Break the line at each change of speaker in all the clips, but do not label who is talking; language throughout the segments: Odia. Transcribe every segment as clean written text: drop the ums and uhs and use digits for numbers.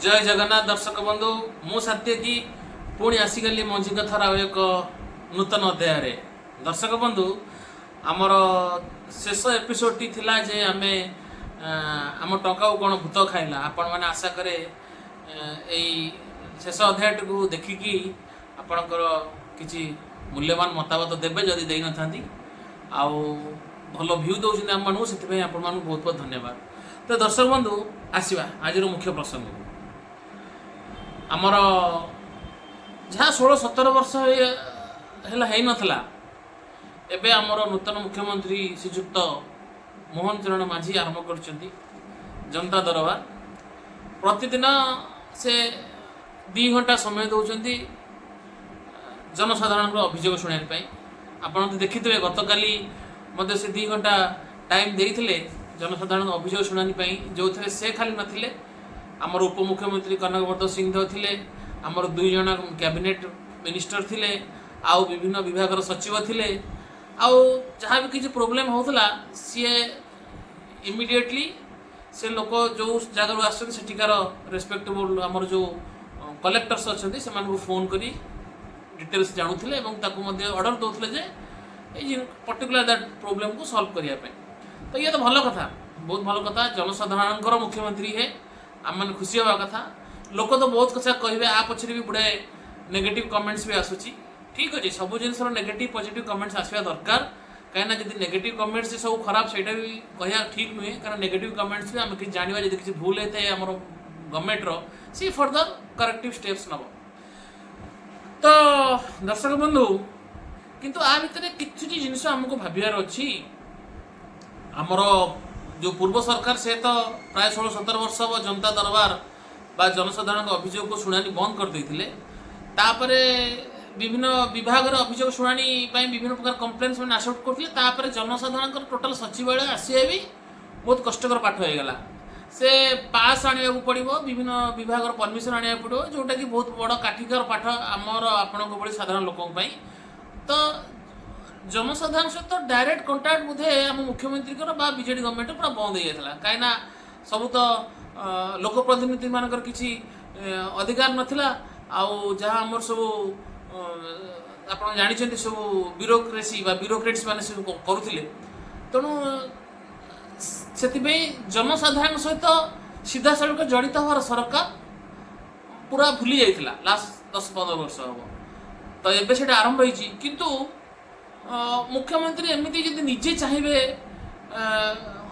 ଜୟ ଜଗନ୍ନାଥ ଦର୍ଶକ ବନ୍ଧୁ, ମୁଁ ସାତ୍ୟକୀ ପୁଣି ଆସିଗଲି ମଞ୍ଜି କଥାର ଆଉ ଏକ ନୂତନ ଅଧ୍ୟାୟରେ। ଦର୍ଶକ ବନ୍ଧୁ, ଆମର ଶେଷ ଏପିସୋଡ଼ଟି ଥିଲା ଯେ ଆମେ ଆମ ଟଙ୍କାକୁ କ'ଣ ଭୂତ ଖାଇଲା। ଆପଣମାନେ ଆଶା କରେ ଏଇ ଶେଷ ଅଧ୍ୟାୟଟିକୁ ଦେଖିକି ଆପଣଙ୍କର କିଛି ମୂଲ୍ୟବାନ ମତାମତ ଦେବେ, ଯଦି ଦେଇନଥାନ୍ତି। ଆଉ ଭଲ ଭ୍ୟୁ ଦେଉଛନ୍ତି ଆମମାନଙ୍କୁ, ସେଥିପାଇଁ ଆପଣମାନଙ୍କୁ ବହୁତ ବହୁତ ଧନ୍ୟବାଦ। ତ ଦର୍ଶକ ବନ୍ଧୁ, ଆସିବା ଆଜିର ମୁଖ୍ୟ ପ୍ରସଙ୍ଗକୁ। ଆମର ଯାହା 16-17 ବର୍ଷ ହେଲା ହେଇନଥିଲା, ଏବେ ଆମର ନୂତନ ମୁଖ୍ୟମନ୍ତ୍ରୀ ଶ୍ରୀଯୁକ୍ତ ମୋହନ ଚରଣ ମାଝୀ ଆରମ୍ଭ କରିଛନ୍ତି ଜନତା ଦରବାର। ପ୍ରତିଦିନ ସେ 2 ଘଣ୍ଟା ସମୟ ଦେଉଛନ୍ତି ଜନସାଧାରଣଙ୍କର ଅଭିଯୋଗ ଶୁଣିବା ପାଇଁ। ଆପଣ ତ ଦେଖିଥିବେ, ଗତକାଲି ମଧ୍ୟ ସେ 2 ଘଣ୍ଟା ଟାଇମ୍ ଦେଇଥିଲେ ଜନସାଧାରଣଙ୍କ ଅଭିଯୋଗ ଶୁଣାଣି ପାଇଁ, ଯେଉଁଥିରେ ସେ ଖାଲି ନଥିଲେ, ଆମର ଉପମୁଖ୍ୟମନ୍ତ୍ରୀ କନକ ବର୍ଦ୍ଧନ ସିଂହଦେଓ ଥିଲେ, ଆମର ଦୁଇ ଜଣ କ୍ୟାବିନେଟ୍ ମିନିଷ୍ଟର ଥିଲେ, ଆଉ ବିଭିନ୍ନ ବିଭାଗର ସଚିବ ଥିଲେ। ଆଉ ଯାହା ବି କିଛି ପ୍ରୋବ୍ଲେମ୍ ହେଉଥିଲା, ସିଏ ଇମିଡ଼ିଏଟଲି ସେ ଲୋକ ଯେଉଁ ଜାଗାରୁ ଆସୁଛନ୍ତି, ସେଠିକାର ରେସ୍ପେକ୍ଟେବଲ୍ ଆମର ଯେଉଁ କଲେକ୍ଟର୍ସ ଅଛନ୍ତି, ସେମାନଙ୍କୁ ଫୋନ୍ କରି ଡିଟେଲ୍ସ ଜାଣୁଥିଲେ ଏବଂ ତାକୁ ମଧ୍ୟ ଅର୍ଡ଼ର ଦେଉଥିଲେ ଯେ ଏଇ ପର୍ଟିକୁଲାର that ପ୍ରୋବ୍ଲେମକୁ ସଲ୍ଭ କରିବା ପାଇଁ। ତ ଇଏ ତ ଭଲ କଥା, ବହୁତ ଭଲ କଥା। ଜନସାଧାରଣଙ୍କର ମୁଖ୍ୟମନ୍ତ୍ରୀ ହେ, ଆମମାନେ ଖୁସି ହେବା କଥା। ଲୋକ ତ ବହୁତ କଥା କହିବେ, ଆ ପଛରେ ବି ଗୁଡ଼ାଏ ନେଗେଟିଭ୍ କମେଣ୍ଟସ୍ ବି ଆସୁଛି। ଠିକ୍ ଅଛି, ସବୁ ଜିନିଷର ନେଗେଟିଭ୍ ପଜିଟିଭ୍ କମେଣ୍ଟସ୍ ଆସିବା ଦରକାର। କାହିଁକିନା ଯଦି ନେଗେଟିଭ୍ କମେଣ୍ଟସ୍ ସବୁ ଖରାପ, ସେଇଟା ବି କହିବା ଠିକ୍ ନୁହେଁ। କାରଣ ନେଗେଟିଭ୍ କମେଣ୍ଟସ୍ ବି ଆମେ କିଛି ଜାଣିବା, ଯଦି କିଛି ଭୁଲ ହେଇଥାଏ ଆମର ଗଭର୍ଣ୍ଣମେଣ୍ଟର, ସିଏ ଫର୍ଦର କରେକ୍ଟିଭ୍ ଷ୍ଟେପ୍ସ ନେବ। ତ ଦର୍ଶକ ବନ୍ଧୁ, କିନ୍ତୁ ଆ ଭିତରେ କିଛି ଜିନିଷ ଆମକୁ ଭାବିବାର ଅଛି। ଆମର ଯେଉଁ ପୂର୍ବ ସରକାର, ସେ ତ ପ୍ରାୟ 16-17 ବର୍ଷ ହେବ ଜନତା ଦରବାର ବା ଜନସାଧାରଣଙ୍କ ଅଭିଯୋଗକୁ ଶୁଣାଣି ବନ୍ଦ କରିଦେଇଥିଲେ। ତାପରେ ବିଭିନ୍ନ ବିଭାଗର ଅଭିଯୋଗ ଶୁଣାଣି ପାଇଁ ବିଭିନ୍ନ ପ୍ରକାର କମ୍ପ୍ଲେନ୍ ସେମାନେ ଆକ୍ସେପ୍ଟ କରୁଥିଲେ। ତାପରେ ଜନସାଧାରଣଙ୍କର ଟୋଟାଲ ସଚିବାଳୟ ଆସିବା ବି ବହୁତ କଷ୍ଟକର ପାଠ ହେଇଗଲା। ସେ ପାସ୍ ଆଣିବାକୁ ପଡ଼ିବ, ବିଭିନ୍ନ ବିଭାଗର ପରମିସନ୍ ଆଣିବାକୁ ପଡ଼ିବ, ଯେଉଁଟାକି ବହୁତ ବଡ଼ କାଠିକର ପାଠ ଆମର ଆପଣଙ୍କ ଭଳି ସାଧାରଣ ଲୋକଙ୍କ ପାଇଁ। ତ ଜନସାଧାରଣ ସହିତ ଡାଇରେକ୍ଟ କଣ୍ଟାକ୍ଟ ବୋଧେ ଆମ ମୁଖ୍ୟମନ୍ତ୍ରୀଙ୍କର ବା ବିଜେଡି ଗଭର୍ଣ୍ଣମେଣ୍ଟ ପୁରା ବନ୍ଦ ହେଇଯାଇଥିଲା। କାହିଁକିନା ସବୁ ତ ଲୋକ ପ୍ରତିନିଧିମାନଙ୍କର କିଛି ଅଧିକାର ନଥିଲା। ଆଉ ଯାହା ଆମର ସବୁ ଆପଣ ଜାଣିଛନ୍ତି, ସବୁ ବ୍ୟୁରୋକ୍ରେସି ବା ବ୍ୟୁରୋକ୍ରେଟ୍ସ ମାନେ ସବୁ କରୁଥିଲେ। ତେଣୁ ସେଥିପାଇଁ ଜନସାଧାରଣଙ୍କ ସହିତ ସିଧାସଳଖ ଜଡ଼ିତ ହେବାର ସରକାର ପୁରା ଭୁଲି ଯାଇଥିଲା ଲାଷ୍ଟ 10-15 ବର୍ଷ ହେବ। ତ ଏବେ ସେଇଟା ଆରମ୍ଭ ହେଇଛି। କିନ୍ତୁ ମୁଖ୍ୟମନ୍ତ୍ରୀ ଏମିତି ଯଦି ନିଜେ ଚାହିଁବେ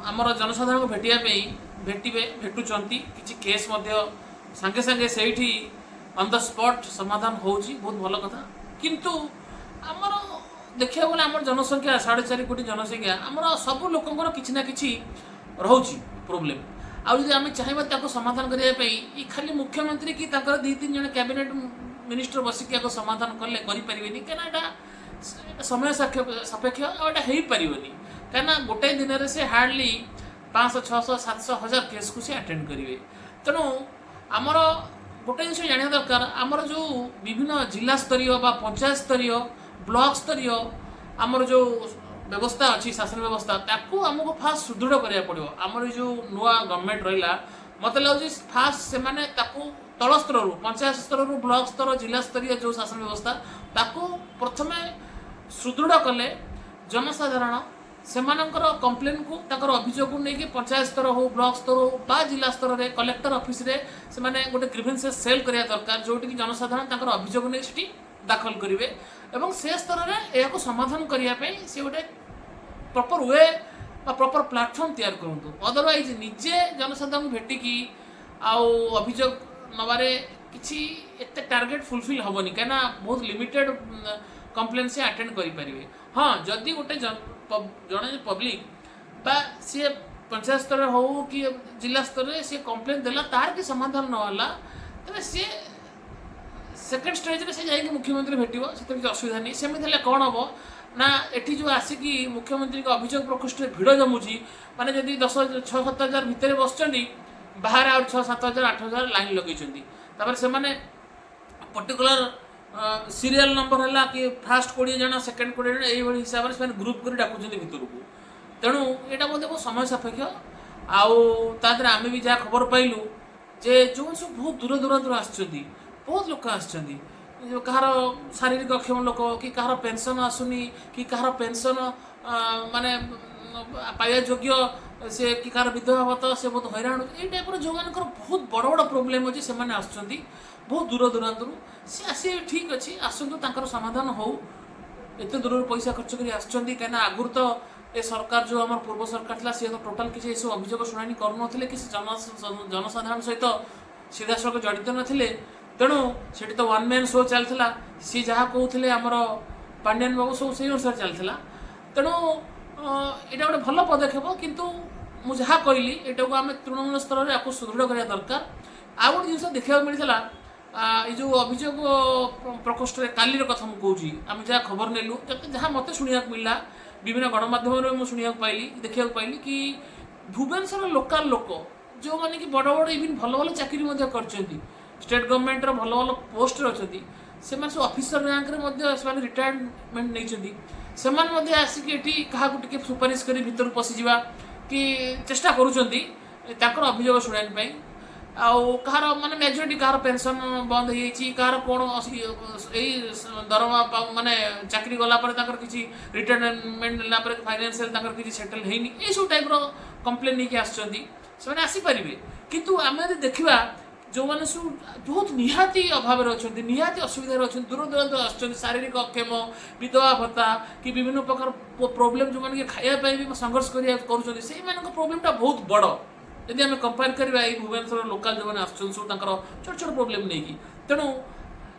ଆମର ଜନସାଧାରଣଙ୍କୁ ଭେଟିବା ପାଇଁ, ଭେଟିବେ, ଭେଟୁଛନ୍ତି। କିଛି କେସ୍ ମଧ୍ୟ ସାଙ୍ଗେ ସାଙ୍ଗେ ସେଇଠି ଅନ୍ the spot ସମାଧାନ ହେଉଛି, ବହୁତ ଭଲ କଥା। କିନ୍ତୁ ଆମର ଦେଖିବାକୁ ଗଲେ ଆମର ଜନସଂଖ୍ୟା 4.5 କୋଟି ଜନସଂଖ୍ୟା, ଆମର ସବୁ ଲୋକଙ୍କର କିଛି ନା କିଛି ରହୁଛି ପ୍ରୋବ୍ଲେମ୍। ଆଉ ଯଦି ଆମେ ଚାହିଁବା ତାକୁ ସମାଧାନ କରିବା ପାଇଁ, ଇ ଖାଲି ମୁଖ୍ୟମନ୍ତ୍ରୀ କି ତାଙ୍କର ଦୁଇ ତିନି ଜଣ କ୍ୟାବିନେଟ୍ ମିନିଷ୍ଟର ବସିକି ଆକୁ ସମାଧାନ କଲେ କରିପାରିବେନି। କାହିଁକିନା ଏଇଟା ଏଇଟା ସମୟ ସାପେକ୍ଷ ଆଉ ଏଇଟା ହେଇପାରିବନି। କାହିଁକିନା ଗୋଟାଏ ଦିନରେ ସେ ହାର୍ଡ଼ଲି 500, 600, 700, 1000 କେସ୍କୁ ସେ ଆଟେଣ୍ଡ କରିବେ। ତେଣୁ ଆମର ଗୋଟେ ଜିନିଷ ଜାଣିବା ଦରକାର, ଆମର ଯେଉଁ ବିଭିନ୍ନ ଜିଲ୍ଲା ସ୍ତରୀୟ ବା ପଞ୍ଚାୟତ ସ୍ତରୀୟ, ବ୍ଲକ ସ୍ତରୀୟ ଆମର ଯେଉଁ ବ୍ୟବସ୍ଥା ଅଛି, ଶାସନ ବ୍ୟବସ୍ଥା, ତାକୁ ଆମକୁ ଫାଷ୍ଟ ସୁଦୃଢ଼ କରିବାକୁ ପଡ଼ିବ। ଆମର ଏଇ ଯେଉଁ ନୂଆ ଗଭର୍ଣ୍ଣମେଣ୍ଟ ରହିଲା, ମୋତେ ଲାଗୁଛି ଫାଷ୍ଟ ସେମାନେ ତାକୁ ତଳ ସ୍ତରରୁ, ପଞ୍ଚାୟତ ସ୍ତରରୁ, ବ୍ଲକ ସ୍ତର, ଜିଲ୍ଲା ସ୍ତରୀୟ ଯେଉଁ ଶାସନ ବ୍ୟବସ୍ଥା, ତାକୁ ପ୍ରଥମେ ସୁଦୃଢ଼ କଲେ ଜନସାଧାରଣ ସେମାନଙ୍କର କମ୍ପ୍ଲେନକୁ, ତାଙ୍କର ଅଭିଯୋଗକୁ ନେଇକି ପଞ୍ଚାୟତ ସ୍ତର ହଉ, ବ୍ଲକ ସ୍ତର ହଉ ବା ଜିଲ୍ଲା ସ୍ତରରେ କଲେକ୍ଟର ଅଫିସରେ ସେମାନେ ଗୋଟେ ଗ୍ରିଭେନ୍ସେସ୍ ସେଲ୍ କରିବା ଦରକାର, ଯେଉଁଠିକି ଜନସାଧାରଣ ତାଙ୍କର ଅଭିଯୋଗ ନେଇ ସେଠି ଦାଖଲ କରିବେ ଏବଂ ସେ ସ୍ତରରେ ଏହାକୁ ସମାଧାନ କରିବା ପାଇଁ ସେ ଗୋଟେ ପ୍ରପର we ବା ପ୍ରପର ପ୍ଲାଟଫର୍ମ ତିଆରି କରନ୍ତୁ। ଅଦରୱାଇଜ ନିଜେ ଜନସାଧାରଣଙ୍କୁ ଭେଟିକି ଆଉ ଅଭିଯୋଗ ନେବାରେ କିଛି ଏତେ ଟାର୍ଗେଟ୍ ଫୁଲଫିଲ୍ ହେବନି, କାହିଁକିନା ବହୁତ ଲିମିଟେଡ୍ କମ୍ପ୍ଲେନ୍ ସେ ଆଟେଣ୍ଡ କରିପାରିବେ। ହଁ, ଯଦି ଗୋଟେ ଜଣେ ପବ୍ଲିକ ବା ସିଏ ପଞ୍ଚାୟତ ସ୍ତରରେ ହଉ କି ଜିଲ୍ଲା ସ୍ତରରେ ସିଏ କମ୍ପ୍ଲେନ୍ ଦେଲା, ତାର କି ସମାଧାନ ନହେଲା, ତେବେ ସିଏ ସେକେଣ୍ଡ ଷ୍ଟେଜ୍ରେ ସେ ଯାଇକି ମୁଖ୍ୟମନ୍ତ୍ରୀ ଭେଟିବ, ସେଥିରେ କିଛି ଅସୁବିଧା ନାହିଁ। ସେମିତି ହେଲେ କ'ଣ ହେବ ନା, ଏଠି ଯେଉଁ ଆସିକି ମୁଖ୍ୟମନ୍ତ୍ରୀଙ୍କ ଅଭିଯୋଗ ପ୍ରକୋଷ୍ଠରେ ଭିଡ଼ ଜମୁଛି, ମାନେ ଯଦି 10, 6-7 ହଜାର ଭିତରେ ବସିଛନ୍ତି, ବାହାରେ ଆଉ 6-7 ହଜାର, 8 ହଜାର ଲାଇନ୍ ଲଗେଇଛନ୍ତି। ତାପରେ ସେମାନେ ପର୍ଟିକୁଲାର ସିରିଆଲ ନମ୍ବର ହେଲା କି ଫାଷ୍ଟ 20 ଜଣ, ସେକେଣ୍ଡ 20 ଜଣ, ଏଇଭଳି ହିସାବରେ ସେମାନେ ଗ୍ରୁପ୍ କରି ଡାକୁଛନ୍ତି ଭିତରକୁ। ତେଣୁ ଏଇଟା ମଧ୍ୟ ବହୁତ ସମୟ ସାପେକ୍ଷ। ଆଉ ତା ଦେହରେ ଆମେ ବି ଯାହା ଖବର ପାଇଲୁ, ଯେ ଯେଉଁମାନେ ସବୁ ବହୁତ ଦୂର ଦୂରାନ୍ତରୁ ଆସିଛନ୍ତି, ବହୁତ ଲୋକ ଆସିଛନ୍ତି, ଯୋଉ କାହାର ଶାରୀରିକ ଅକ୍ଷମ ଲୋକ କି କାହାର ପେନସନ୍ ଆସୁନି କି କାହାର ପେନସନ୍ ମାନେ ପାଇବା ଯୋଗ୍ୟ ସେ, କି କାହାର ବିଧବା ଭତ୍ତା, ସେ ବହୁତ ହଇରାଣ ହେଉଛି। ଏଇ ଟାଇପ୍ର ଯେଉଁମାନଙ୍କର ବହୁତ ବଡ଼ ବଡ଼ ପ୍ରୋବ୍ଲେମ୍ ଅଛି, ସେମାନେ ଆସୁଛନ୍ତି ବହୁତ ଦୂର ଦୂରାନ୍ତରୁ। ସେ ଆସିବେ, ଠିକ୍ ଅଛି, ଆସନ୍ତୁ, ତାଙ୍କର ସମାଧାନ ହଉ। ଏତେ ଦୂରରୁ ପଇସା ଖର୍ଚ୍ଚ କରି ଆସୁଛନ୍ତି, କାହିଁକିନା ଆଗରୁ ତ ଏ ସରକାର ଯେଉଁ ଆମର ପୂର୍ବ ସରକାର ଥିଲା, ସିଏ ତ ଟୋଟାଲ କିଛି ଏସବୁ ଅଭିଯୋଗ ଶୁଣାଣି କରୁନଥିଲେ କି ସେ ଜନସାଧାରଣ ସହିତ ସିଧାସଳଖ ଜଡ଼ିତ ନଥିଲେ। ତେଣୁ ସେଠି ତ ୱାନ୍ ମ୍ୟାନ୍ ଶୋ ଚାଲିଥିଲା। ସିଏ ଯାହା କହୁଥିଲେ ଆମର ପାଣ୍ଡିଆନ ବାବୁ, ସବୁ ସେଇ ଅନୁସାରେ ଚାଲିଥିଲା। ତେଣୁ ଏଇଟା ଗୋଟେ ଭଲ ପଦକ୍ଷେପ, କିନ୍ତୁ ମୁଁ ଯାହା କହିଲି, ଏଇଟାକୁ ଆମେ ତୃଣମୂଳ ସ୍ତରରେ ଆକୁ ସୁଦୃଢ଼ କରିବା ଦରକାର। ଆଉ ଗୋଟେ ଜିନିଷ ଦେଖିବାକୁ ମିଳିଥିଲା, ଏଇ ଯେଉଁ ଅଭିଯୋଗ ପ୍ରକୋଷ୍ଠରେ, କାଲିର କଥା ମୁଁ କହୁଛି, ଆମେ ଯାହା ଖବର ନେଲୁ, ଯାହା ମୋତେ ଶୁଣିବାକୁ ମିଳିଲା, ବିଭିନ୍ନ ଗଣମାଧ୍ୟମରେ ମୁଁ ଶୁଣିବାକୁ ପାଇଲି, ଦେଖିବାକୁ ପାଇଲି କି ଭୁବନେଶ୍ୱର ଲୋକାଲ ଲୋକ ଯେଉଁମାନେ କି ବଡ଼ ବଡ଼, ଇଭିନ୍ ଭଲ ଭଲ ଚାକିରି ମଧ୍ୟ କରିଛନ୍ତି, ଷ୍ଟେଟ୍ ଗଭର୍ଣ୍ଣମେଣ୍ଟର ଭଲ ଭଲ ପୋଷ୍ଟରେ ଅଛନ୍ତି, ସେମାନେ ସବୁ ଅଫିସର ର୍ୟାଙ୍କରେ ମଧ୍ୟ ସେମାନେ ରିଟାୟାରମେଣ୍ଟ ନେଇଛନ୍ତି। ସେମାନେ ମଧ୍ୟ ଆସିକି ଏଠି କାହାକୁ ଟିକେ ସୁପାରିଶ କରି ଭିତରକୁ ପଶିଯିବା କି ଚେଷ୍ଟା କରୁଛନ୍ତି ତାଙ୍କର ଅଭିଯୋଗ ଶୁଣାଣି ପାଇଁ। ଆଉ କାହାର ମାନେ ମେଜରିଟି କାହାର ପେନସନ୍ ବନ୍ଦ ହେଇଯାଇଛି, କାହାର କ'ଣ ଏଇ ଦରମା ମାନେ ଚାକିରି ଗଲା ପରେ ତାଙ୍କର କିଛି ରିଟାୟାରମେଣ୍ଟ ନେଲା ପରେ ଫାଇନାନ୍ସିଆଲ ତାଙ୍କର କିଛି ସେଟଲ୍ ହେଇନି, ଏଇସବୁ ଟାଇପ୍ର କମ୍ପ୍ଲେନ୍ ନେଇକି ଆସୁଛନ୍ତି। ସେମାନେ ଆସିପାରିବେ, କିନ୍ତୁ ଆମେ ଯଦି ଦେଖିବା, ଯେଉଁମାନେ ସବୁ ବହୁତ ନିହାତି ଅଭାବରେ ଅଛନ୍ତି, ନିହାତି ଅସୁବିଧାରେ ଅଛନ୍ତି, ଦୂର ଦୂରାନ୍ତରୁ ଆସୁଛନ୍ତି, ଶାରୀରିକ ଅକ୍ଷମ, ବିଧବା ଭତ୍ତା କି ବିଭିନ୍ନ ପ୍ରକାର ପ୍ରୋବ୍ଲେମ୍, ଯେଉଁମାନେ କି ଖାଇବା ପାଇଁ ବି ସଂଘର୍ଷ କରିବା କରୁଛନ୍ତି, ସେଇମାନଙ୍କ ପ୍ରୋବ୍ଲେମଟା ବହୁତ ବଡ଼ ଯଦି ଆମେ କମ୍ପେୟାର କରିବା ଏଇ ଭୁବନେଶ୍ୱର ଲୋକାଲ ଯେଉଁମାନେ ଆସୁଛନ୍ତି ସବୁ ତାଙ୍କର ଛୋଟ ଛୋଟ ପ୍ରୋବ୍ଲେମ୍ ନେଇକି। ତେଣୁ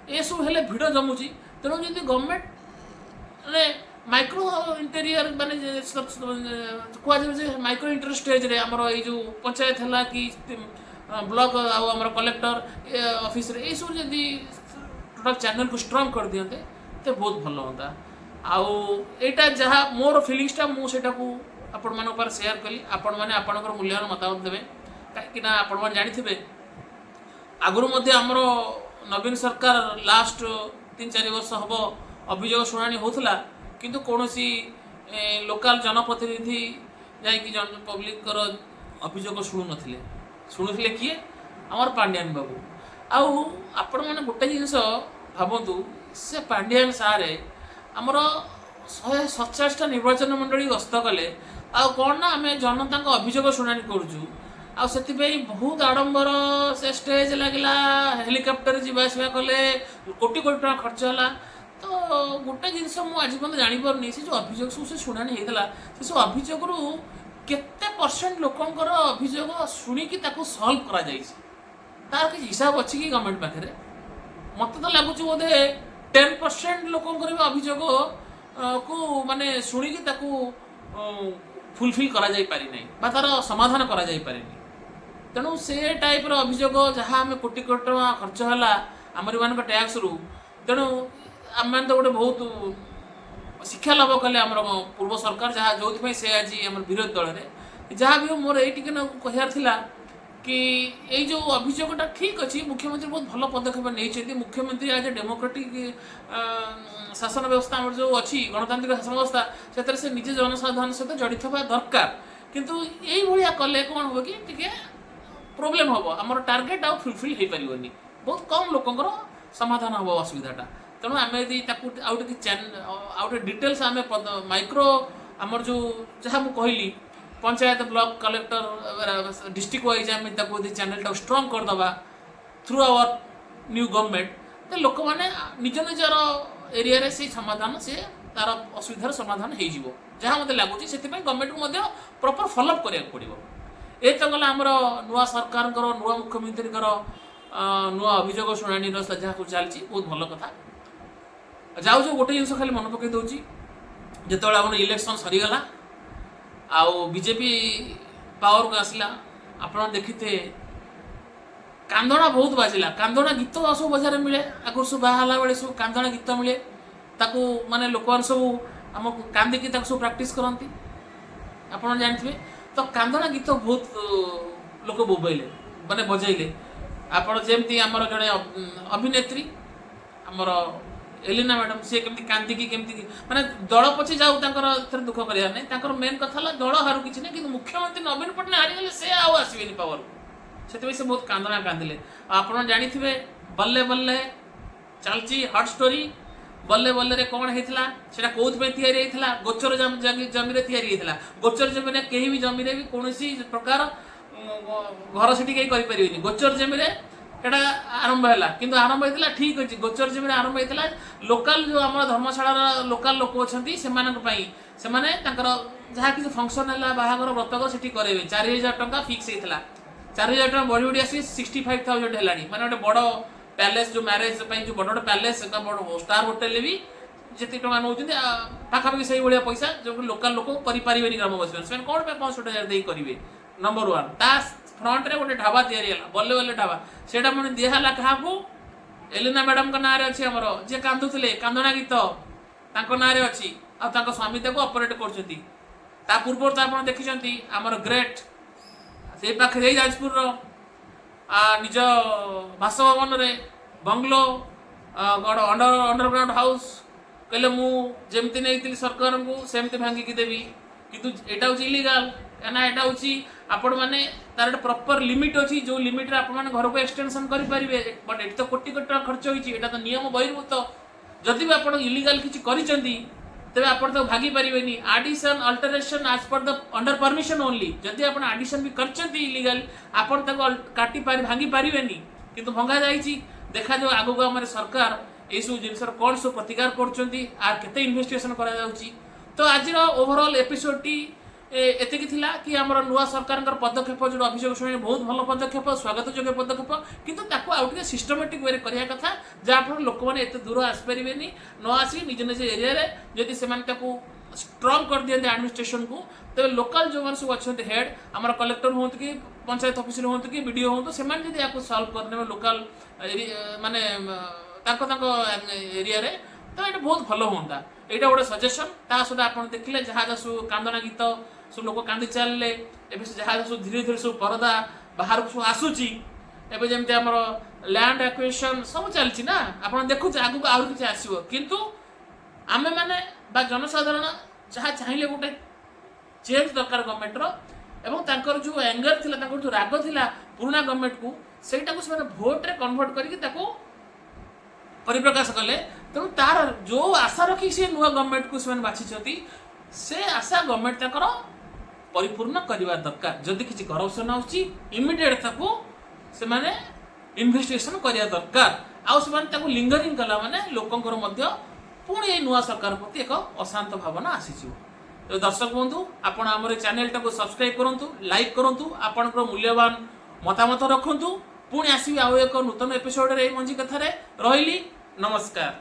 ଏସବୁ ହେଲେ ଭିଡ଼ ଜମୁଛି। ତେଣୁ ଯଦି ଗଭର୍ଣ୍ଣମେଣ୍ଟ ମାନେ ମାଇକ୍ରୋ ଇଣ୍ଟେରିୟର ମାନେ କୁହାଯାଏ ଯେ ମାଇକ୍ରୋ ଇଣ୍ଟର ଷ୍ଟେଜ୍ରେ ଆମର ଏଇ ଯେଉଁ ପଞ୍ଚାୟତ ହେଲା କି ବ୍ଲକ ଆଉ ଆମର କଲେକ୍ଟର ଅଫିସରେ, ଏଇସବୁ ଯଦି ଟୋଟାଲ ଚ୍ୟାନେଲକୁ ଷ୍ଟ୍ରଙ୍ଗ କରିଦିଅନ୍ତେ ତ ବହୁତ ଭଲ ହୁଅନ୍ତା। ଆଉ ଏଇଟା ଯାହା ମୋର ଫିଲିଙ୍ଗସଟା, ମୁଁ ସେଇଟାକୁ ଆପଣମାନଙ୍କ ପାଖରେ ସେୟାର କଲି। ଆପଣମାନେ ଆପଣଙ୍କର ମୂଲ୍ୟବାନ ମତାମତ ଦେବେ, କାହିଁକିନା ଆପଣମାନେ ଜାଣିଥିବେ, ଆଗରୁ ମଧ୍ୟ ଆମର ନବୀନ ସରକାର ଲାଷ୍ଟ 3-4 ବର୍ଷ ହେବ ଅଭିଯୋଗ ଶୁଣାଣି ହେଉଥିଲା, କିନ୍ତୁ କୌଣସି ଲୋକାଲ ଜନପ୍ରତିନିଧି ଯାଇକି ଜନ ପବ୍ଲିକର ଅଭିଯୋଗ ଶୁଣୁନଥିଲେ। ଶୁଣୁଥିଲେ କିଏ? ଆମର ପାଣ୍ଡିଆନ ବାବୁ। ଆଉ ଆପଣମାନେ ଗୋଟେ ଜିନିଷ ଭାବନ୍ତୁ, ସେ ପାଣ୍ଡିଆନ ସାରେ ଆମର 147ଟା ନିର୍ବାଚନ ମଣ୍ଡଳୀ ଗସ୍ତ କଲେ, ଆଉ କ'ଣ ନା ଆମେ ଜନତାଙ୍କ ଅଭିଯୋଗ ଶୁଣାଣି କରୁଛୁ। ଆଉ ସେଥିପାଇଁ ବହୁତ ଆଡ଼ମ୍ବର, ସେ ଷ୍ଟେଜ୍ ଲାଗିଲା, ହେଲିକପ୍ଟର ଯିବା ଆସିବା କଲେ, କୋଟି କୋଟି ଟଙ୍କା ଖର୍ଚ୍ଚ ହେଲା। ତ ଗୋଟେ ଜିନିଷ ମୁଁ ଆଜି ପର୍ଯ୍ୟନ୍ତ ଜାଣିପାରୁନି, ସେ ଯେଉଁ ଅଭିଯୋଗ ସବୁ ସେ ଶୁଣାଣି ହେଇଥିଲା, ସେ ସବୁ ଅଭିଯୋଗରୁ କେତେ ପରସେଣ୍ଟ ଲୋକଙ୍କର ଅଭିଯୋଗ ଶୁଣିକି ତାକୁ ସଲ୍ଭ କରାଯାଇଛି, ତାର କିଛି ହିସାବ ଅଛି କି ଗଭର୍ଣ୍ଣମେଣ୍ଟ ପାଖରେ? ମୋତେ ତ ଲାଗୁଛି ବୋଧେ 10% ଲୋକଙ୍କର ବି ଅଭିଯୋଗ କୁ ମାନେ ଶୁଣିକି ତାକୁ ଫୁଲଫିଲ୍ କରାଯାଇ ପାରିନାହିଁ ବା ତାର ସମାଧାନ କରାଯାଇ ପାରିନି। ତେଣୁ ସେ ଟାଇପ୍ର ଅଭିଯୋଗ ଯାହା ଆମେ କୋଟି କୋଟି ଟଙ୍କା ଖର୍ଚ୍ଚ ହେଲା ଆମରି ମାନଙ୍କ ଟ୍ୟାକ୍ସରୁ, ତେଣୁ ଆମେମାନେ ତ ଗୋଟେ ବହୁତ ଶିକ୍ଷା ଲାଭ କଲେ ଆମର ପୂର୍ବ ସରକାର ଯାହା, ଯେଉଁଥିପାଇଁ ସେ ଆଜି ଆମର ବିରୋଧୀ ଦଳରେ। ଯାହା ବି ହଉ, ମୋର ଏଇ ଟିକେ ନାକୁ କହିବାର ଥିଲା କି ଏଇ ଯେଉଁ ଅଭିଯୋଗଟା ଠିକ୍ ଅଛି, ମୁଖ୍ୟମନ୍ତ୍ରୀ ବହୁତ ଭଲ ପଦକ୍ଷେପ ନେଇଛନ୍ତି। ମୁଖ୍ୟମନ୍ତ୍ରୀ ଆଜ ଏ ଡେମୋକ୍ରାଟିକ୍ ଶାସନ ବ୍ୟବସ୍ଥା ଆମର ଯେଉଁ ଅଛି, ଗଣତାନ୍ତ୍ରିକ ଶାସନ ବ୍ୟବସ୍ଥା, ସେଥିରେ ସେ ନିଜେ ଜନସାଧାରଣ ସହିତ ଜଡ଼ିତ ହେବା ଦରକାର। କିନ୍ତୁ ଏଇଭଳିଆ କଲେ କ'ଣ ହେବ କି ଟିକେ ପ୍ରୋବ୍ଲେମ୍ ହେବ, ଆମର ଟାର୍ଗେଟ୍ ଆଉ ଫୁଲଫିଲ୍ ହେଇପାରିବନି, ବହୁତ କମ୍ ଲୋକଙ୍କର ସମାଧାନ ହେବ ଅସୁବିଧାଟା। ତେଣୁ ଆମେ ଯଦି ତାକୁ ଆଉ ଟିକେ ଆଉ ଟିକେ ଡିଟେଲ୍ସ ଆମେ ମାଇକ୍ରୋ ଆମର ଯେଉଁ ଯାହା ମୁଁ କହିଲି, panchayat, block, collector, district wise ଆମେ ତାକୁ ଯଦି ଚ୍ୟାନେଲଟାକୁ ଷ୍ଟ୍ରଙ୍ଗ କରିଦେବା ଥ୍ରୁ ଆୱାର ନ୍ୟୁ ଗଭର୍ଣ୍ଣମେଣ୍ଟ, ତ ଲୋକମାନେ ନିଜ ନିଜର ଏରିଆରେ ସେଇ ସମାଧାନ, ସେ ତାର ଅସୁବିଧାର ସମାଧାନ ହେଇଯିବ, ଯାହା ମୋତେ ଲାଗୁଛି। ସେଥିପାଇଁ ଗଭର୍ଣ୍ଣମେଣ୍ଟକୁ ମଧ୍ୟ ପ୍ରପର ଫଲୋଅପ୍ କରିବାକୁ ପଡ଼ିବ। ଏ ତ ଗଲା ଆମର ନୂଆ ସରକାରଙ୍କର, ନୂଆ ମୁଖ୍ୟମନ୍ତ୍ରୀଙ୍କର ନୂଆ ଅଭିଯୋଗ ଶୁଣାଣିର ଯାହା ସବୁ ଚାଲିଛି, ବହୁତ ଭଲ କଥା। ଯାଉ ଯାଉ ଗୋଟେ ଜିନିଷ ଖାଲି ମନେ ପକାଇ ଦେଉଛି। ଯେତେବେଳେ ଆମର ଇଲେକ୍ସନ୍ ସରିଗଲା ଆଉ ବିଜେପି ପାୱାରକୁ ଆସିଲା, ଆପଣ ଦେଖିଥିବେ କାନ୍ଦଣା ବହୁତ ବାଜିଲା। କାନ୍ଦଣା ଗୀତ ସବୁ ବଜାରରେ ମିଳେ। ଆଗରୁ ସବୁ ବାହା ହେଲା ବେଳେ ସବୁ କାନ୍ଦଣା ଗୀତ ମିଳେ। ତାକୁ ମାନେ ଲୋକମାନେ ସବୁ ଆମକୁ କାନ୍ଦିକି ତାକୁ ସବୁ ପ୍ରାକ୍ଟିସ୍ କରନ୍ତି, ଆପଣ ଜାଣିଥିବେ। ତ କାନ୍ଦଣା ଗୀତ ବହୁତ ଲୋକ ବୋବେଇଲେ, ମାନେ ବଜେଇଲେ। ଆପଣ ଯେମିତି ଆମର ଜଣେ ଅଭିନେତ୍ରୀ ଆମର ଏଲିନା ମ୍ୟାଡ଼ାମ, ସିଏ କେମିତି କାନ୍ଦିକି କେମିତି ମାନେ ଦଳ ପଛେ ଯାଉ, ତାଙ୍କର ଏଥିରେ ଦୁଃଖ କରିବାର ନାହିଁ। ତାଙ୍କର ମେନ୍ କଥା ହେଲା ଦଳ ହାରୁ କିଛି ନାହିଁ, କିନ୍ତୁ ମୁଖ୍ୟମନ୍ତ୍ରୀ ନବୀନ ପଟ୍ଟନାୟକ ହାରିଗଲେ ସେ ଆଉ ଆସିବେନି ପାୱାରକୁ। ସେଥିପାଇଁ ସେ ବହୁତ କାନ୍ଦଣା କାନ୍ଦିଲେ। ଆଉ ଆପଣ ଜାଣିଥିବେ, ବଲ୍ଲେ ବଲ୍ଲେ ଚାଲିଛି ହଟ୍ ଷ୍ଟୋରି। ବଲ୍ଲେ ବଲ୍ଲେରେ କ'ଣ ହେଇଥିଲା? ସେଟା କୋଉଥିପାଇଁ ତିଆରି ହେଇଥିଲା? ଗୋଚର ଜମିରେ ତିଆରି ହେଇଥିଲା। ଗୋଚର ଜମିରେ କେହି ବି ଜମିରେ ବି କୌଣସି ପ୍ରକାର ଘର ସେଠି କେହି କରିପାରିବେନି। ଗୋଚର ଜମିରେ ସେଟା ଆରମ୍ଭ ହେଲା। କିନ୍ତୁ ଆରମ୍ଭ ହେଇଥିଲା, ଠିକ ଅଛି, ଗୋଚର ଜମିରେ ଆରମ୍ଭ ହେଇଥିଲା। ଲୋକାଲ ଯୋଉ ଆମର ଧର୍ମଶାଳାର ଲୋକାଲ ଲୋକ ଅଛନ୍ତି, ସେମାନଙ୍କ ପାଇଁ, ସେମାନେ ତାଙ୍କର ଯାହା କିଛି ଫଙ୍କସନ ହେଲା, ବାହାଘର, ବ୍ରତଘର ସେଠି କରାଇବେ। 4000 ଟଙ୍କା ଫିକ୍ସ ହେଇଥିଲା। 4000 ଟଙ୍କା ବଢି ବଢି ଆସି 65,000 ହେଲାଣି। ମାନେ ଗୋଟେ ବଡ ପ୍ୟାଲେସ୍, ଯୋଉ ମ୍ୟାରେଜ ପାଇଁ ଯୋଉ ବଡ ବଡ ପ୍ୟାଲେସ୍, ବଡ ଷ୍ଟାର ହୋଟେଲରେ ବି ଯେତିକି ଟଙ୍କା ନେଉଛନ୍ତି, ପାଖାପାଖି ସେଇଭଳିଆ ପଇସା, ଯୋଉ ଲୋକାଲ ଲୋକ କରିପାରିବେନି, ଗ୍ରାମବାସୀ ମାନେ, ସେମାନେ କ'ଣ ପାଇଁ 65,000 ଦେଇ କରିବେ? ନମ୍ବର ୱାନ୍, ତା ଫ୍ରଣ୍ଟରେ ଗୋଟେ ଢାବା ତିଆରି ହେଲା, ବଲ୍ଲେ ବଲ୍ଲେ ଢାବା। ସେଇଟା ପୁଣି ଦିଆହେଲା କାହାକୁ? ଏଲିନା ମ୍ୟାଡାମଙ୍କ ନାଁରେ ଅଛି। ଆମର ଯିଏ କାନ୍ଦୁଥିଲେ କାନ୍ଦଣା ଗୀତ, ତାଙ୍କ ନାଁରେ ଅଛି ଆଉ ତାଙ୍କ ସ୍ୱାମୀ ତାକୁ ଅପରେଟ୍ କରୁଛନ୍ତି। ତା ପୂର୍ବରୁ ତ ଆପଣ ଦେଖିଛନ୍ତି, ଆମର ଗ୍ରେଟ୍ ସେଇ ପାଖରେ ଏଇ ଯାଜପୁରର ନିଜ ବାସଭବନରେ ବଙ୍ଗଲୋ, କ'ଣ ଅଣ୍ଡରଗ୍ରାଉଣ୍ଡ ହାଉସ୍। କହିଲେ, ମୁଁ ଯେମିତି ନେଇଥିଲି ସରକାରଙ୍କୁ ସେମିତି ଭାଙ୍ଗିକି ଦେବି। କିନ୍ତୁ ଏଇଟା ହେଉଛି ଇଲିଗାଲ, କାହିଁକିନା ଏଇଟା ହେଉଛି ଆପଣମାନେ ତାର ଗୋଟେ ପ୍ରପର ଲିମିଟ୍ ଅଛି, ଯୋଉ ଲିମିଟ୍ରେ ଆପଣମାନେ ଘରକୁ ଏକ୍ସଟେନସନ୍ କରିପାରିବେ। ବଟ୍ ଏଠି ତ କୋଟି କୋଟି ଟଙ୍କା ଖର୍ଚ୍ଚ ହୋଇଛି। ଏଇଟା ତ ନିୟମ ବହିର୍ଭୂତ। ଯଦି ବି ଆପଣ ଇଲିଗାଲ କିଛି କରିଛନ୍ତି, ତେବେ ଆପଣ ତାକୁ ଭାଙ୍ଗି ପାରିବେନି। Addition, alteration as per the under permission only. ଯଦି ଆପଣ ଆଡିସନ୍ ବି କରିଛନ୍ତି ଇଲିଗାଲ, ଆପଣ ତାକୁ କାଟି ପାରି ଭାଙ୍ଗି ପାରିବେନି। କିନ୍ତୁ ଭଙ୍ଗା ଯାଇଛି। ଦେଖାଯାଉ ଆଗକୁ ଆମର ସରକାର ଏଇସବୁ ଜିନିଷର କ'ଣ ସବୁ ପ୍ରତିକାର କରୁଛନ୍ତି, ଆଉ କେତେ ଇନଭେଷ୍ଟିଗେସନ କରାଯାଉଛି। ତ ଆଜିର ଓଭରଅଲ୍ ଏପିସୋଡଟି ଏତିକି ଥିଲା କି ଆମର ନୂଆ ସରକାରଙ୍କର ପଦକ୍ଷେପ, ଯୋଉ ଅଭିଯୋଗ ଶୁଣାଣି, ବହୁତ ଭଲ ପଦକ୍ଷେପ, ସ୍ୱାଗତ ଯୋଗ୍ୟ ପଦକ୍ଷେପ। କିନ୍ତୁ ତାକୁ ଆଉ ଟିକେ ସିଷ୍ଟମେଟିକ୍ ୱେରେ କରିବା କଥା, ଯାହାଫଳରେ ଲୋକମାନେ ଏତେ ଦୂର ଆସିପାରିବେନି। ନ ଆସି ନିଜ ନିଜ ଏରିଆରେ ଯଦି ସେମାନେ ତାକୁ ଷ୍ଟ୍ରଙ୍ଗ କରିଦିଅନ୍ତି ଆଡମିନିଷ୍ଟ୍ରେସନକୁ, ତେବେ ଲୋକାଲ ଯେଉଁମାନେ ସବୁ ଅଛନ୍ତି ହେଡ୍, ଆମର କଲେକ୍ଟର ହୁଅନ୍ତୁ କି ପଞ୍ଚାୟତ ଅଫିସର ହୁଅନ୍ତୁ କି ବିଡିଓ ହୁଅନ୍ତୁ, ସେମାନେ ଯଦି ୟାକୁ ସଲ୍ଭ କରିନେବେ ଲୋକାଲ ମାନେ ତାଙ୍କ ତାଙ୍କ ଏରିଆରେ, ତ ଏଇଟା ବହୁତ ଭଲ ହୁଅନ୍ତା। ଏଇଟା ଗୋଟେ ସଜେସନ। ତା ସହିତ ଆପଣ ଦେଖିଲେ ଯାହା ଯାହା ସବୁ କାନ୍ଦଣା ଗୀତ ସବୁ ଲୋକ କାନ୍ଦି ଚାଲିଲେ, ଏବେ ସେ ଯାହା ଯାହା ସବୁ ଧୀରେ ଧୀରେ ସବୁ ପରଦା ବାହାରକୁ ସବୁ ଆସୁଛି। ଏବେ ଯେମିତି ଆମର ଲ୍ୟାଣ୍ଡ ଆକ୍ୱିଜିସନ ସବୁ ଚାଲିଛି ନା, ଆପଣ ଦେଖୁଛୁ, ଆଗକୁ ଆହୁରି କିଛି ଆସିବ। କିନ୍ତୁ ଆମେମାନେ ବା ଜନସାଧାରଣ ଯାହା ଚାହିଁଲେ, ଗୋଟେ ଚେଞ୍ଜ ଦରକାର ଗଭର୍ଣ୍ଣମେଣ୍ଟର। ଏବଂ ତାଙ୍କର ଯୋଉ ଆଙ୍ଗର ଥିଲା, ତାଙ୍କର ଯୋଉ ରାଗ ଥିଲା ପୁରୁଣା ଗଭର୍ଣ୍ଣମେଣ୍ଟକୁ, ସେଇଟାକୁ ସେମାନେ ଭୋଟରେ କନଭର୍ଟ କରିକି ତାକୁ ପରିପ୍ରକାଶ କଲେ। ତେଣୁ ତାର ଯୋଉ ଆଶା ରଖି ସେ ନୂଆ ଗଭର୍ଣ୍ଣମେଣ୍ଟକୁ ସେମାନେ ବାଛିଛନ୍ତି, ସେ ଆଶା ଗଭର୍ଣ୍ଣମେଣ୍ଟ ତାଙ୍କର ପରିପୂର୍ଣ୍ଣ କରିବା ଦରକାର। ଯଦି କିଛି କରପସନ ଆସୁଛି, ଇମିଡିଏଟ୍ ତାକୁ ସେମାନେ ଇନଭେଷ୍ଟିଗେସନ କରିବା ଦରକାର। ଆଉ ସେମାନେ ତାକୁ ଲିଙ୍ଗରିଂ କଲା ମାନେ ଲୋକଙ୍କର ମଧ୍ୟ ପୁଣି ଏଇ ନୂଆ ସରକାର ପ୍ରତି ଏକ ଅଶାନ୍ତ ଭାବନା ଆସିଯିବ। ତ ଦର୍ଶକ ବନ୍ଧୁ, ଆପଣ ଆମର ଏ ଚ୍ୟାନେଲଟାକୁ ସବସ୍କ୍ରାଇବ କରନ୍ତୁ, ଲାଇକ୍ କରନ୍ତୁ, ଆପଣଙ୍କର ମୂଲ୍ୟବାନ ମତାମତ ରଖନ୍ତୁ। ପୁଣି ଆସିବି ଆଉ ଏକ ନୂତନ ଏପିସୋଡରେ ଏଇ ମଞ୍ଜି କଥାରେ। ରହିଲି, ନମସ୍କାର।